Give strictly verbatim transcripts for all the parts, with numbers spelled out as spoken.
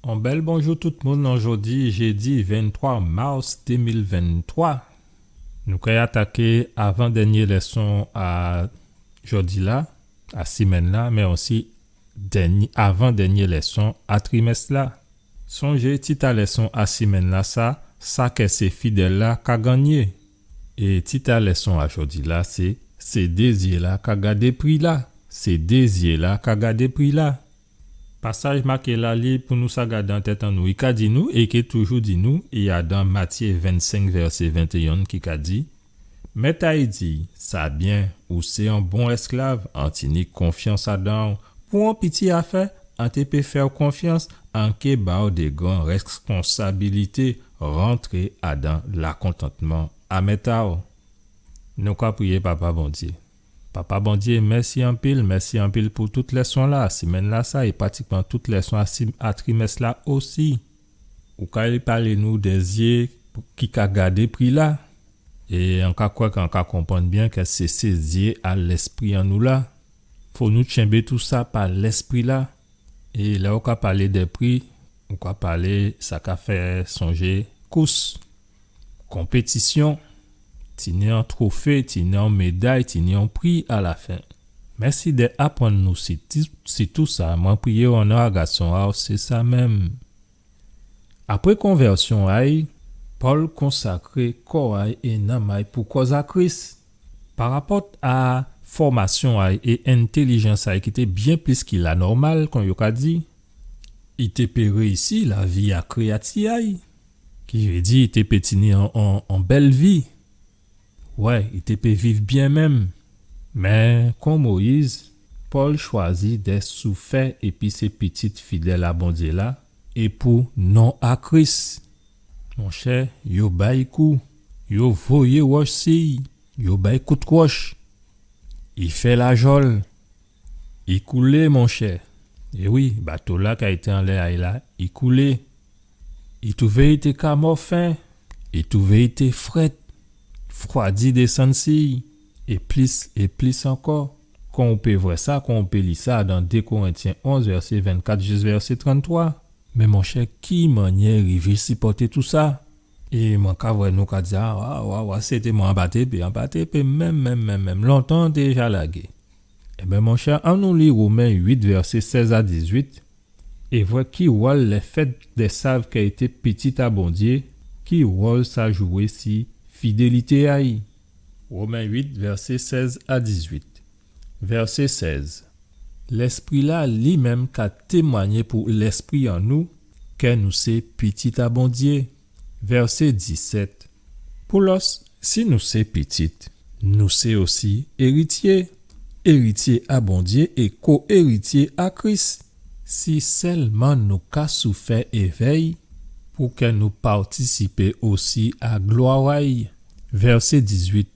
On bèl bonjou tout moun, nou jòdi, jédi venntwa mas dé mil venntwa. Nou kay ataké avan-dènyé lèson a jòdi-la, a simenn-la, mé osi dènyé, avan-dènyé lèson a trimès-la. Sonjé tit a lèson a simenn-la, sa, sa kè sé fidèl-la ka gannyé. É tit a lèson a jòdi-la, sé, sé dé zyé-la ka gadé pri-la. Sé dé zyé-la ka gadé pri-la. Pasaj maké-la, li pou nou sa gadé an tèt an nou, i ka di nou, é i ké toujou di nou, i adan Matyé vennsenk, vèsé ventéyen, ki ka di, Mèt a-y di, sa byen, ou sé on bon èsklav, an tini konfyans adan-w. Pou on piti afè, an té pé fè-w konfyans, an ké ba-w dé gran rèsponsabilité, rantré adan lakontantman a mèt a-w. Nou ka priyé Papa Bondyé. Papa Bondyé, mèsi anpil, mèsi anpil pou tout lèson-la, simenn-lasa, é pratikman tout lèson a sim-, a trimès-la osi. Ou ka palé nou dé zyé ki ka gadé pri-la. É an ka kwè kè an ka konprann byen kè sé, sé zyé a lèspri an nou la. Fò nou tchenbé tousa pa lèspri-la. É lè ou ka palé dè pri, ou ka palé sa ka fè sonjé kous, konpétisyon, tini on twofé, tini on méday, tini on pri alafen. Mèsi dè aprann nou si ti-, si tousa. Mwen priyé-w an non a Gason a-w, sé sa menm. Apré konvèsyon a-y, Pòl konsakré kò a-y é nanm a-y pou kòz a Kris. Parapòt a fòmasyon a-y é entèlijans a-y ki té byen plis ki lanòmal, kon yo ka di, i té pé réyisi lavi a kréyati a-y. Ki vé di, i té pé tini on, on, on bèl vi. Wè, i té pé viv byen menm. Mé, kon Moyiz, Pòl chwazi dè soufè épi sé pitit fidèl a Bondyé la, é pou non a Kris. Monchè, yo ba-y kou, yo voyé wòch si-y, yo ba-y kout wòch. I fè lajòl. I koulé, monchè. É wi, bato-la ka i té anlè a-y la, i koulé. I twouvé i té ka mò fen. I twouvé i té frèt. Fwadi désann si-y. É plis, é plis ankò. Kon ou pé vwè sa, kon ou pé li sa dan dé Korentyen onz, vèsé vennkat jis vèsé tranntwa. Mé monchè, ki mannyè i rivé sipòté tousa? É mwen ka vwè nou ka di, a, wa, wa, wa, sé té mwen, an pa té pé, an pa té pé, menm, menm, menm, menm, lontan an té ja lagé. Ében, monchè, annou li Women uit, vèsé sèz a dizuit, é vwè ki wòl lèfèt dè sav kè i té pitit a Bondyé, ki wòl sa jwé si fidélité a-y. Women uit, vèsé sèz a dizuit. Vèsé sèz. Lèspri-la li menm ka témwagné pou lèspri an nou kè nou sé pitit a Bondyé. Vèsé disèt. Poulòs, si nou sé pitit, nou sé osi érityé, érityé a Bondyé é ko-érityé a Kris. Si sèlman nou ka soufè évè-y, pou kè nou patisipé osi a glwa a-y. Vèsé dizuit.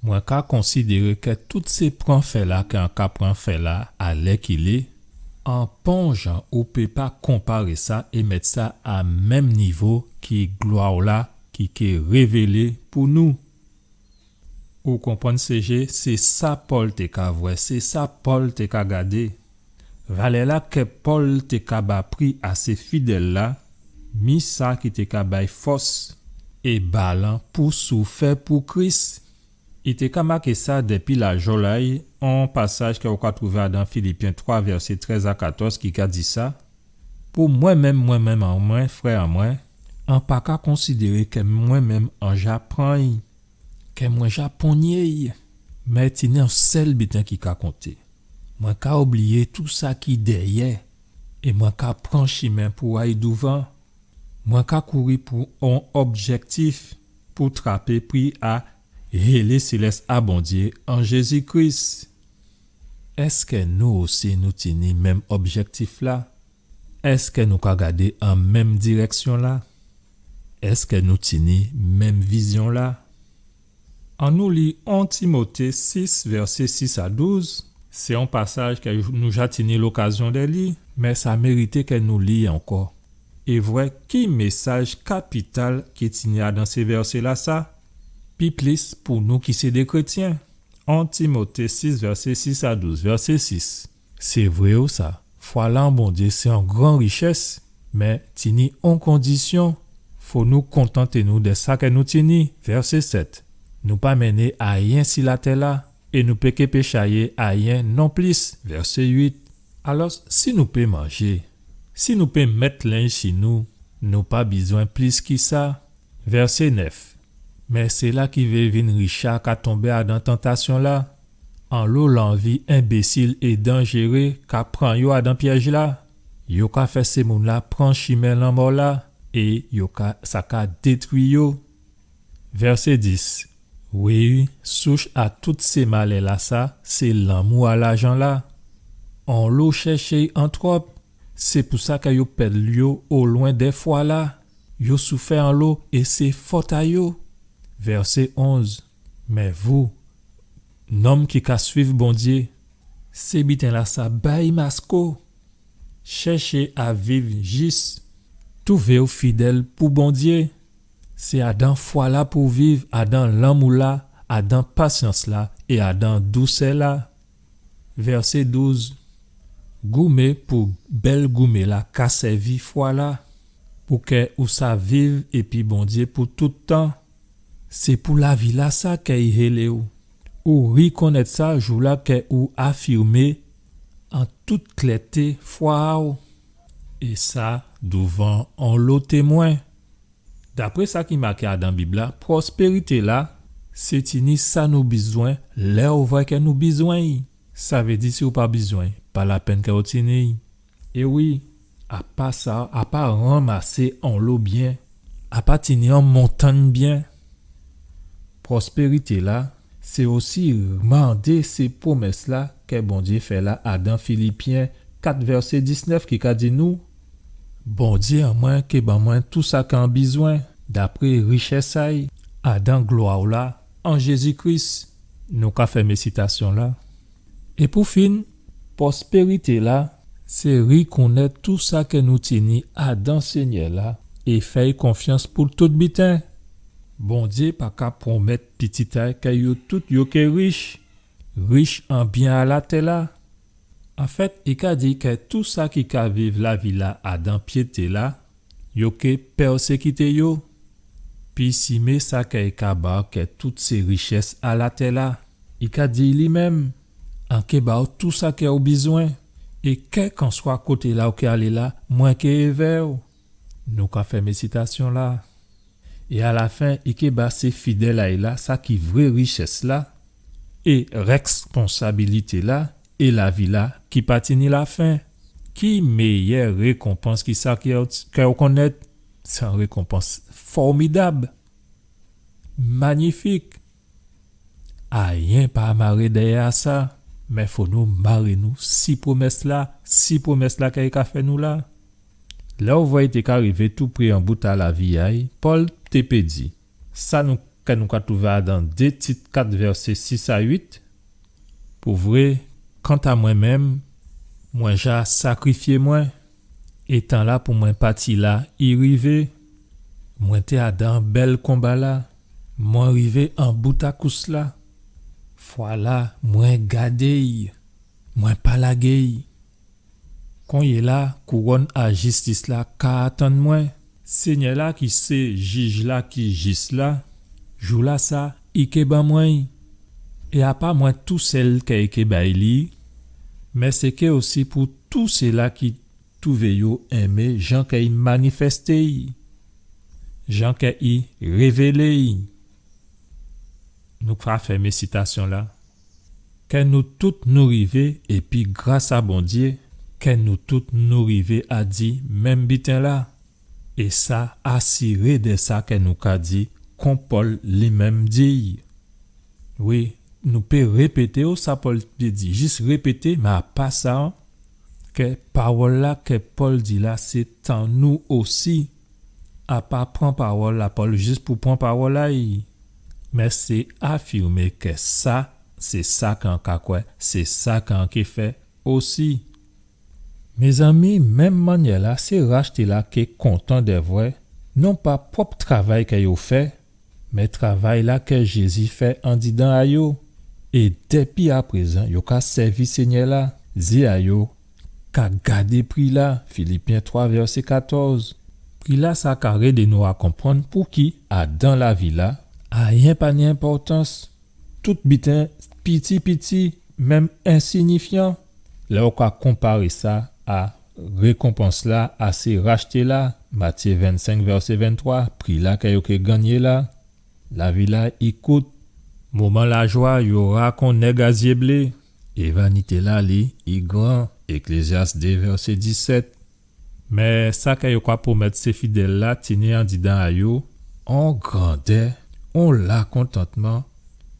Mwen ka konsidéré kè tout sé pran fè-la kè an ka pran fè-la alèkilé, an pon jan ou pé pa konparé sa é mèt sa a menm nivo ki glwa-la ki ké révélé pou nou. Ou konprann, sé jé, sé sa Pòl té ka vwè, sé sa Pòl té ka gadé. Valè-la kè Pòl té ka ba pri a sé fidèl-la, mi sa ki té ka ba-y fòs é balan pou soufè pou Kris. I té ka maké sa dépi lajòl a-y, on pasaj kè ou ka twouvé adan Filipyen twa, vèsé trèz a katòz, ki ka di sa, Pou mwen menm, mwen menm an mwen, frè an mwen, an pa ka konsidéré kè mwen menm an ja pran-y, kè mwen ja ponyé-y, mé tini on sèl biten ki ka konté. Mwen ka oubliyé tou sa ki dèyè, é mwen ka pran chimen pou ay douvan. Mwen ka kouri pou on objèktif, pou trapé pri a hélé sélès a Bondyé an Jézi Kris. Èskè nou osi nou tini menm objèktif-la? Èskè nou ka gadé an menm dirèksyon-la? Èskè nou tini menm vizyon-la? Annou li on Timoté sis, vèsé sis a douz. Sé on pasaj kè nou ja tini lokazyon dè li, mé sa mérité kè nou li ankò. É vwè ki mésaj kapital ki tini adan sé vèsé-lasa, pi plis pou nou ki sé dé krétyen. On Timoté sis, vèsé sis a douz, vèsé sis. Sé vré wi sa, fwa-la an Bondyé sé on gran richès, Mé tini on kondisyon, fò nou kontanté nou dè sa kè nou tini. Vèsé sèt. Nou pa mennen ayen si latè-la, é nou péké pé chayé ayen nonplis. Vèsé uit. Alò, si nou pé manjé, si nou pé mèt lenj si nou, nou pa bizwen plis ki sa. Vèsé nèf. Mé sila ki vé vin rich la ka tonbé adan tantasyon-la. Anlo lanvi enbésil é danjéré ka pran yo adan pyèj-la. Yo ka fè sé moun-la pran chimen lanmò-la, é yo ka, sa ka détwi yo. Vèsé dis. Wi, souch a tout sé malè-lasa, sé lanmou a lajan-la. Anlo chèché-y an twòp, sé pou sa kè yo pèd yo olwen dè fwa-la. Yo soufè anlo é sé fòt a yo. Vèsé onz. Mé vou, nonm ki ka suiv Bondyé, sé biten-lasa bay masko. Chèché a viv jis. Touvé-w fidèl pou Bondyé. Sé adan fwa-la pou viv, adan lanmou-la, adan pasyans-la é adan dousè-la. Vèsé douz. Goumé pou bèl goumé-la ka sèvi fwa-la, pou kè ou sa viv épi Bondyé pou tout tan. Sé pou lavi-lasa kè i hélé-w. Ou rikonnèt sa jou-la kè ou afirmé an tout klèté fwa a-w. É sa douvan onlo témwen. Dapré sa ki maké adan Bib-la, pwospérité-la, sé tini sa nou bizwen lè ou vwè kè nou bizwen-y. Sa vé di si ou pa bizwen-y, pa lapenn kè ou tini-y. É wi, a pa sa, a pa ranmasé onlo byen, a pa tini on montann byen. Pwospérité-la, sé osi mandé sé pwomès-la kè Bondyé fè la adan Filipyen kat vèsé diznèf ki ka di nou, Bondyé an mwen ké ban mwen tou sa k'an bizwen, dapré richès a-y, adan glwa-la, an Jézi Kris. Nou ka fèmé sitasyon-la. É pou fin, pwospérité-la, sé rikonnèt tou sa kè nou tini adan Sényè-la é fè-y konfyans pou tout biten. Bondyé pa ka pwomèt pitit a-y kè yo tout yo ké rich, rich an byen a latè-la. Anfèt, i ka di kè tou sa ki ka viv lavi-la adan pyété-la, yo ké pèsékité yo. Pisimé sa kè i ka ba-w kè tout sé richès a latè-la. I ka di li menm, an ké ba-w tou sa kè ou bizwen, é kèlkanswa koté-la ou ké alé la, mwen ké évè-w. Nou ka fèmé sitasyon-la. É alafen, i ké ba sé fidèl a-y la sa ki vré richès-la, é rèsponsabilité-la, é lavi-la ki pa tini lafen. Ki méyè rékonpans ki sa kè ou, kè ou konnèt? Sé on rékonpans fòmidab, manifik. Ayen pa maré dèyè a sa, mé fò nou maré nou si pwomès-la, si pwomès-la kè i ka fè nou la. Lè ou vwè i té ka rivé tou pré an bout a lavi a-y, Pòl té pé di, sa nou, kè nou ka twouvé adan dé Tit kat vèsé sis a uit, pou vré, kanta mwen menm, mwen ja sakrifyé mwen, é tan-la pou mwen pati la i rivé. Mwen té adan bèl konba-la, mwen rivé an bout a kous-la. Fwa-la, mwen gadé-y, mwen pa lagé-y. Konyéla, kouwòn a jistis-la ka atann mwen. Sényè-la ki sé jij-la ki jis la, jou-lasa, i ké ban mwen-y. É a pa mwen tousèl kè i ké bay li, mé sé ké osi pou tou sila ki twouvé yo enmé jan kè i manifèsté-y, jan kè i révélé-y. Nou ka fèmé sitasyon-la. Kè nou tout nou rivé, épi gras a Bondyé, kè nou tout nou rivé a di menm biten-la. É sa asiré dè sa kè nou ka di, kon Pòl li menm di. Wi, nou pé répété-w sa Pòl té di, jis répété, mé a pa sa, kè pawòl-la kè Pòl di la, sé tan nou osi. A pa pran pawòl a Pòl jis pou pran pawòl a-y. Mé sé afirmé kè sa, sé sa k'an ka kwè, sé sa k'an ké fè osi. Mézanmi, menm mannyè-la, sé rachté-la ké kontan dè vwè, non pa pwòp travay kè yo fè, mé travay-la kè Jézi fè andidan a yo. É dépi aprézan, yo ka sèvi Sényè-la, zyé a yo ka gadé pri-la, Filipyen twa, vèsé katòz. Pri-la sa ka rédé nou a konprann pouki, adan lavi-la, ayen pa ni enpòtans. Tout biten piti piti, menm ensinifyan, lè ou ka konparé sa a rékonpans-la a sé rachté-la, Matyé vennsenk, vèsé venntwa, pri-la kè yo ké gannyé la. Lavi-la i kout. Moman lajwa yo ra kon nèg a zyé blé. É vanité-la, li, i gran, Éklézyas dé, vèsé disèt. Mé sa kè yo ka pwomèt sé fidèl-la tini andidan a yo on grandè, on lakontantman,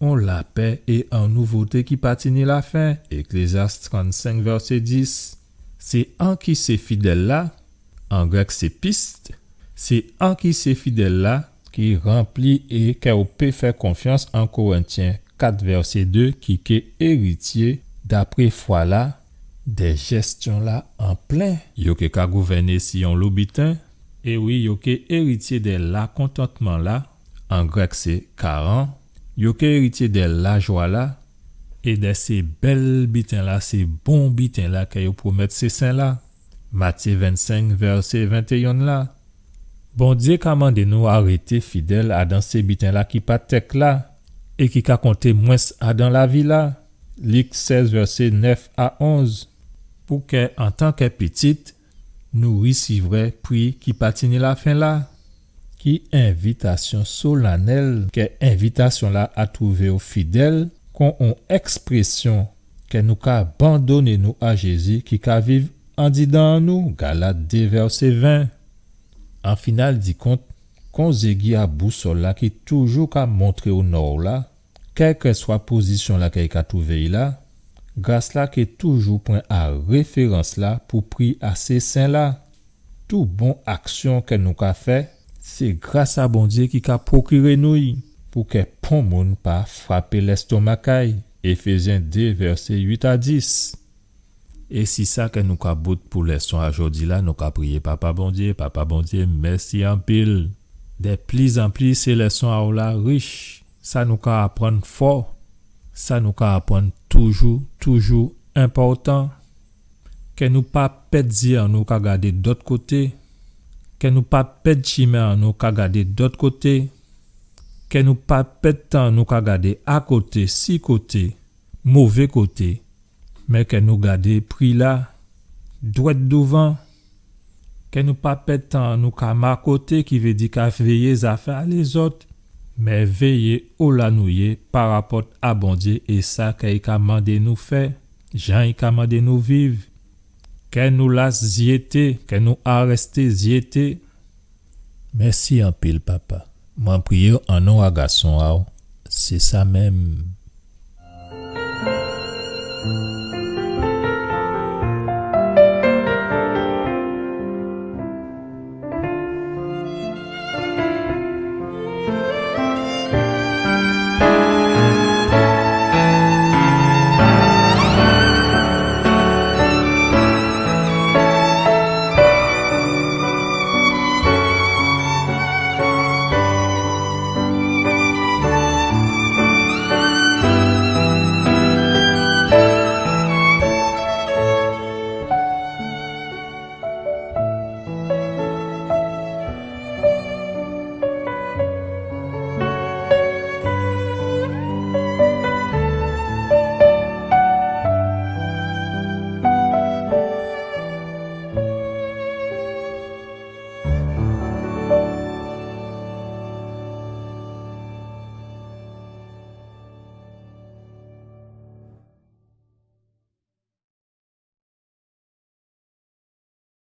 on lapè é on nouvoté ki pa tini lafen, Éklézyas trannsenk, vèsé dis. Sé anki sé fidèl-la, an grèk sé pist, sé anki sé fidèl-la ki ranpli é kè ou pé fè konfyans, an Korentyen kat, vèsé dé, ki ké érityé dapré fwa-la, dè jèsyon-la an plen. Yo ké ka gouvèné si on lo biten. É wi, yo ké érityé dè lakontantman-la, an grèk sé karan. Yo ké érityé dè lajwa-la, é dè sé bèl biten-la, sé bon biten-la kè yo pwomèt sé sen-la. Matyé vennsenk, vèsé ventéyen la. Bondyé ka mandé nou a rété fidèl adan sé biten-la ki pa tèk-la, é ki ka konté mwens adan lavi-la. Lik sèz, vèsé nèf a onz. Pou kè, antan kè pitit, nou risivrè pri ki pa tini lafen la. Ki envitasyon solanèl kè envitasyon-la a twouvé ou fidèl, kon on èksprésyon kè nou ka abandoné nou a Jézi ki ka viv andidan an nou, Galat dé, vèsé ven. An final di kont, kon zégwi a bousòl-la ki toujou ka montré ou nò la, kèlkèswa pozisyon-la kè i ka twouvé i la, gras-la ké toujou pwen a référans-la pou pri a sé sen-la. Tout bon aksyon kè nou ka fè, sé gras a Bondyé ki ka pwokiré nou i, pou kè pon moun pa frapé lèstomak a'y, Éfézyen dé, vèsé uit a dis. É si sa kè nou ka bout pou lèson a jòdi-la, nou ka priyé. Papa Bondyé, Papa Bondyé, mèsi anpil. Dè plizanpli, sé lèson a'w la rich. Sa nou ka aprann fò. Sa nou ka aprann toujou, toujou enpòtan. Kè nou pa pèd zyé an nou ka gadé dòt koté. Kè nou pa pèd chimen an nou ka gadé dòt koté. Kè nou pa pèd tan an nou ka gadé akoté, si koté, mové koté. Mé kè nou gadé pri-la dwèt douvan. Kè nou pa pèd tan an nou ka makoté, ki vé di ka véyé zafè a lézòt. Mé véyé ola nou yé parapòt a Bondyé é sa kè i ka mandé nou fè, jan i ka mandé nou viv. Kè nou la zyété, kè nou arèsté zyété. Mèsi anpil, Papa. Mwen priyé'w an non a Gason a'w. Sé sa menm.